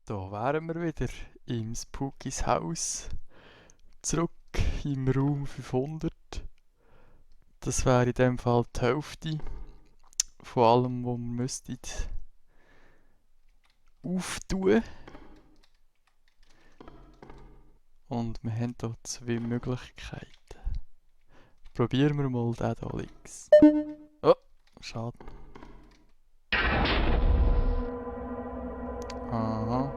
Da wären wir wieder im Spookys Haus. Zurück im Raum 500. Das wäre in dem Fall die Hälfte von allem, was wir müssten auftun. Und wir haben hier zwei Möglichkeiten. Probieren wir mal den hier links. Oh, schade. Aha.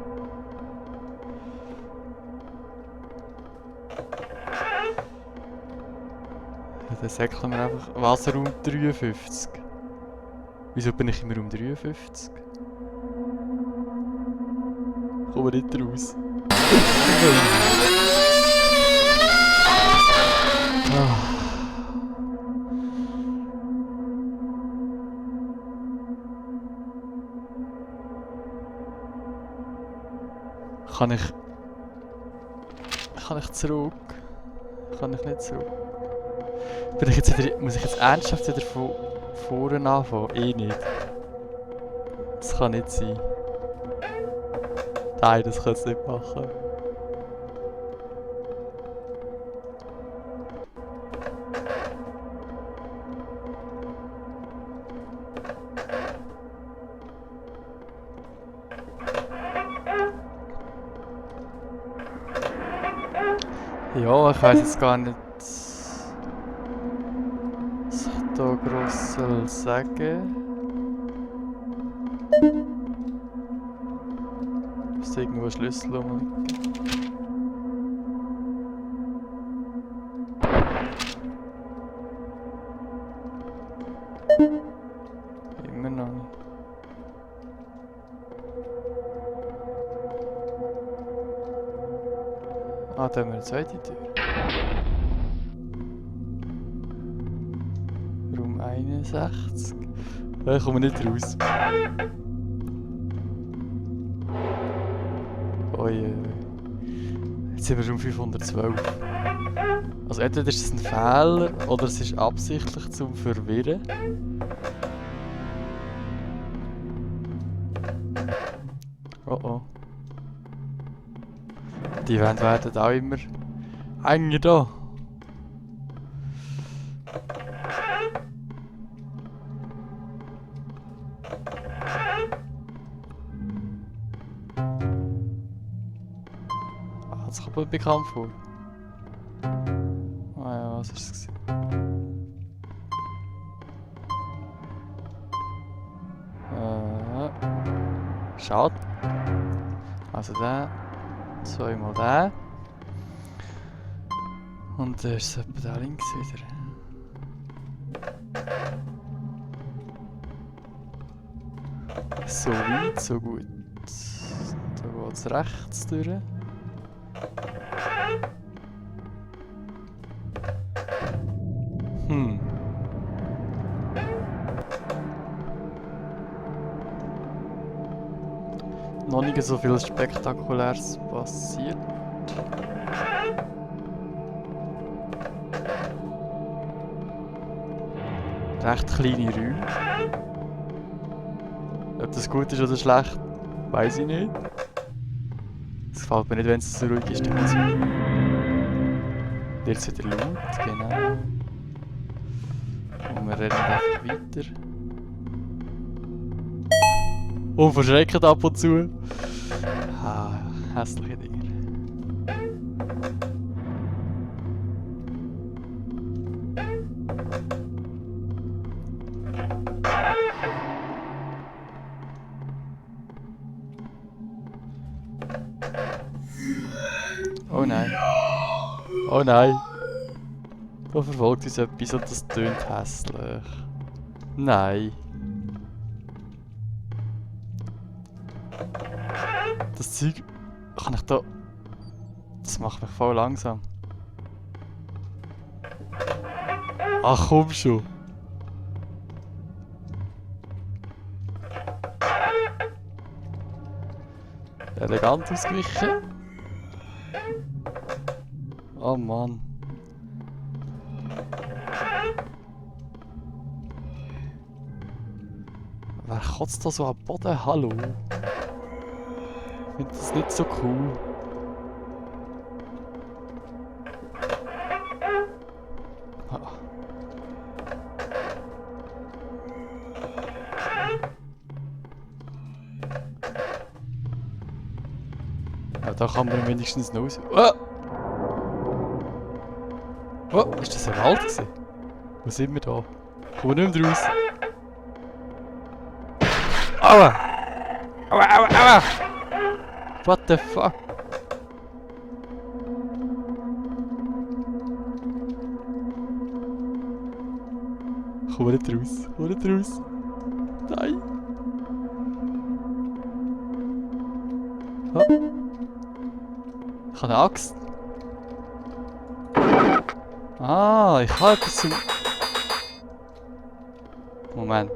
Ja, dann säckeln wir einfach. Wasserraum 53. Wieso bin ich im Raum 53? Kommen wir nicht raus. Kann ich zurück? Kann ich nicht zurück? Bin ich jetzt wieder, muss ich jetzt ernsthaft wieder von vorne anfangen? Eh nicht. Das kann nicht sein. Nein, das kann es nicht machen. Ja, ich weiß jetzt gar nicht, was ich da gross soll sagen. Ist irgendwo ein Schlüssel rumliegen? Immer noch nicht. Ah, da haben wir eine zweite Tür. Raum 61. Da kommen wir nicht raus. Oh je. Jetzt sind wir Raum 512. Also entweder ist es ein Fehler oder es ist absichtlich zum Verwirren. Oh oh. Die Wände werden auch immer enger da. Ah, das kommt mir bekannt vor. Ah ja, was ist es? Schade. Also der. Zweimal der. Und da ist etwa da links wieder. So weit, so gut. Da geht es rechts durch. Noch nicht so viel Spektakuläres passiert. Recht kleine Räume. Ob das gut ist oder schlecht, weiß ich nicht. Es gefällt mir nicht, wenn es so ruhig ist. Wird es wieder laut, genau. Und wir rennen einfach weiter. Und verschrecken ab und zu. Ah, hässliche Dinger. Oh nein. Oh nein. Da verfolgt uns etwas und das tönt hässlich. Nein. Das Zeug kann ich da... Das macht mich voll langsam. Ach komm schon. Elegant ausgewichen. Oh Mann. Wer kotzt da so am Boden? Hallo? Ich finde das nicht so cool. Ah. Ja, da kann man wenigstens noch raus. Oh! Oh, ist das ein Wald gewesen? Wo sind wir da? Kommen wir nicht mehr raus. Aua! Aua, aua, aua! What the fuck? Komm nicht raus, komm nicht raus. Nein! Ah. Ich habe eine Axt. Ah, ich habe etwas zum... Moment.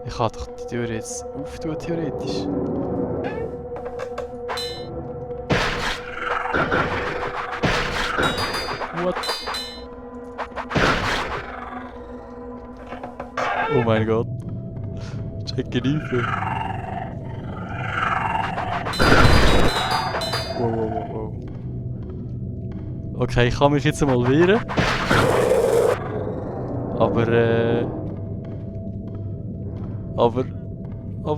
Ich kann doch die Tür jetzt auftun, theoretisch. What? Oh mein Gott. Check Hilfe. Wow, wow, wow, wow. Okay, ich kann mich jetzt einmal wehren. Aber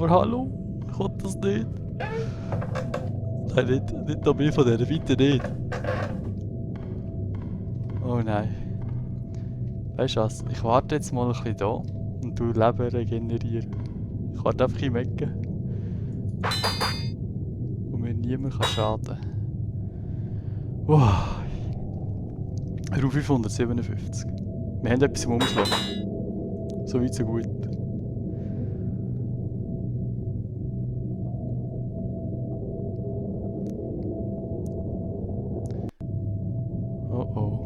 hallo? Ich will das nicht. Nein, nicht noch mehr von denen, bitte nicht. Oh nein. Weißt du was? Ich warte jetzt mal ein bisschen da und du Leben regenerieren. Ich warte einfach im Ecken. Wo mir niemand schaden kann. Wow. Ruf 557. Wir haben etwas im Umschlag. So weit, so gut. Oh oh.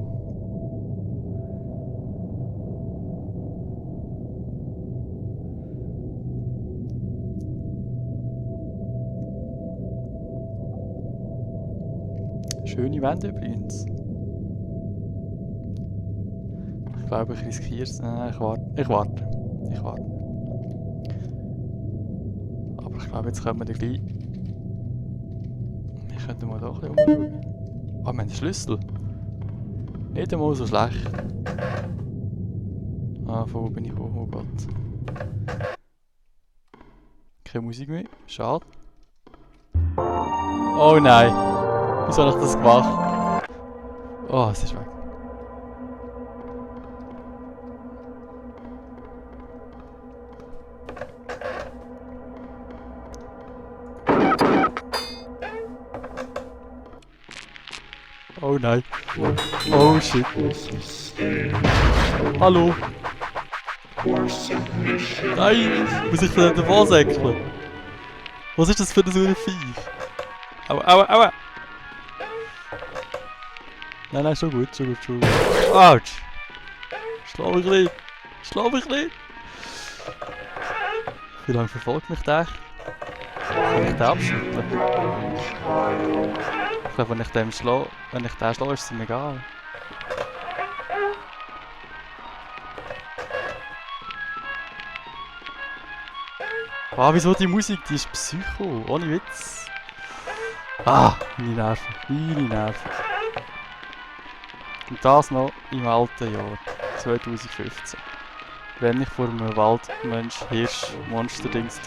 Schöne Wände übrigens. Ich glaube, ich riskiere es. Nein, ich warte. Ich warte. Ich warte. Aber ich glaube, jetzt können wir gleich... Wir könnten mal da ein bisschen umschauen. Ah, wir haben einen Schlüssel. Nicht einmal so schlecht. Ah, von wo bin ich gekommen? Oh Gott. Keine Musik mehr. Schade. Oh nein. Wieso habe ich das gemacht? Oh, es ist weg. Oh nein. Oh shit. Hallo. Nein, muss ich von davon säckeln? Was ist das für ein so ein Viech? Aua, aua, aua. Nein, nein, schon gut, schon gut, schon gut. Autsch. Schlag mich nicht. Schlag mich nicht. Wie lange verfolgt mich der? Kann ich den abschütteln? Ich glaube, wenn ich den schlage, ist es ihm egal. Ah, wieso die Musik? Die ist Psycho, ohne Witz. Ah, meine Nerven, meine Nerven. Und das noch im alten Jahr, 2015. Wenn ich vor einem Waldmensch Hirsch Monsterdings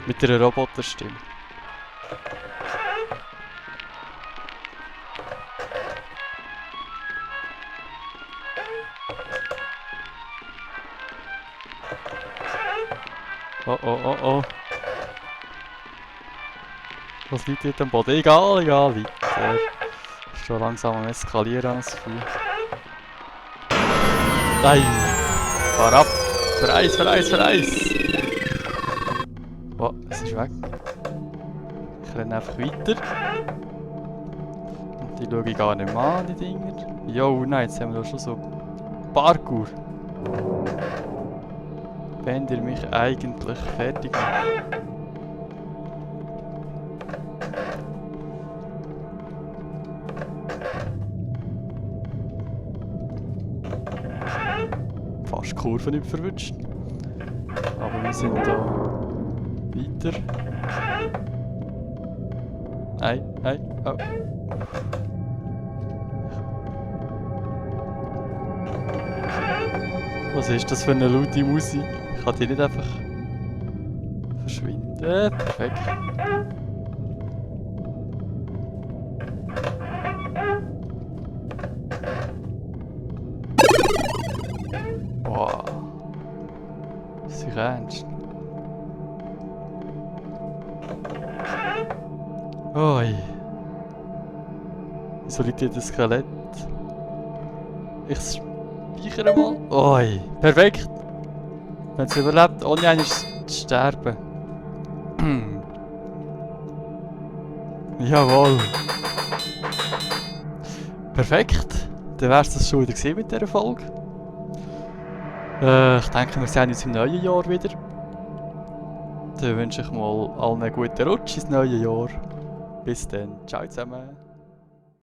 mit einer Roboterstimme. Oh oh oh oh. Was liegt dort am Boden? Egal, egal, weiter. Ist schon langsam am Eskalieren, das Gefühl. Nein! Fahr ab! Vereis, vereis, vereis! Oh, es ist weg. Ich renne einfach weiter. Und die schaue ich gar nicht mehr an, die Dinger. Jo, nein, jetzt haben wir doch schon so Parkour. Wenn ihr mich eigentlich fertig macht. fast die Kurve nicht verwünscht. Aber wir sind da weiter. Nein, nein, oh. Was ist das für eine laute Musik? Kann die nicht einfach verschwinden? Perfekt. Boah. Ist das ernst? Oi. Wieso liegt hier das Skelett? Ich speichere mal. Oi. Perfekt. Wenn es überlebt, ohne einen zu sterben. Jawohl. Perfekt. Dann wär's das schon wieder gewesen mit dieser Folge. Ich denke, wir sehen uns im neuen Jahr wieder. Dann wünsche ich mal allen einen guten Rutsch ins neue Jahr. Bis dann. Ciao zusammen.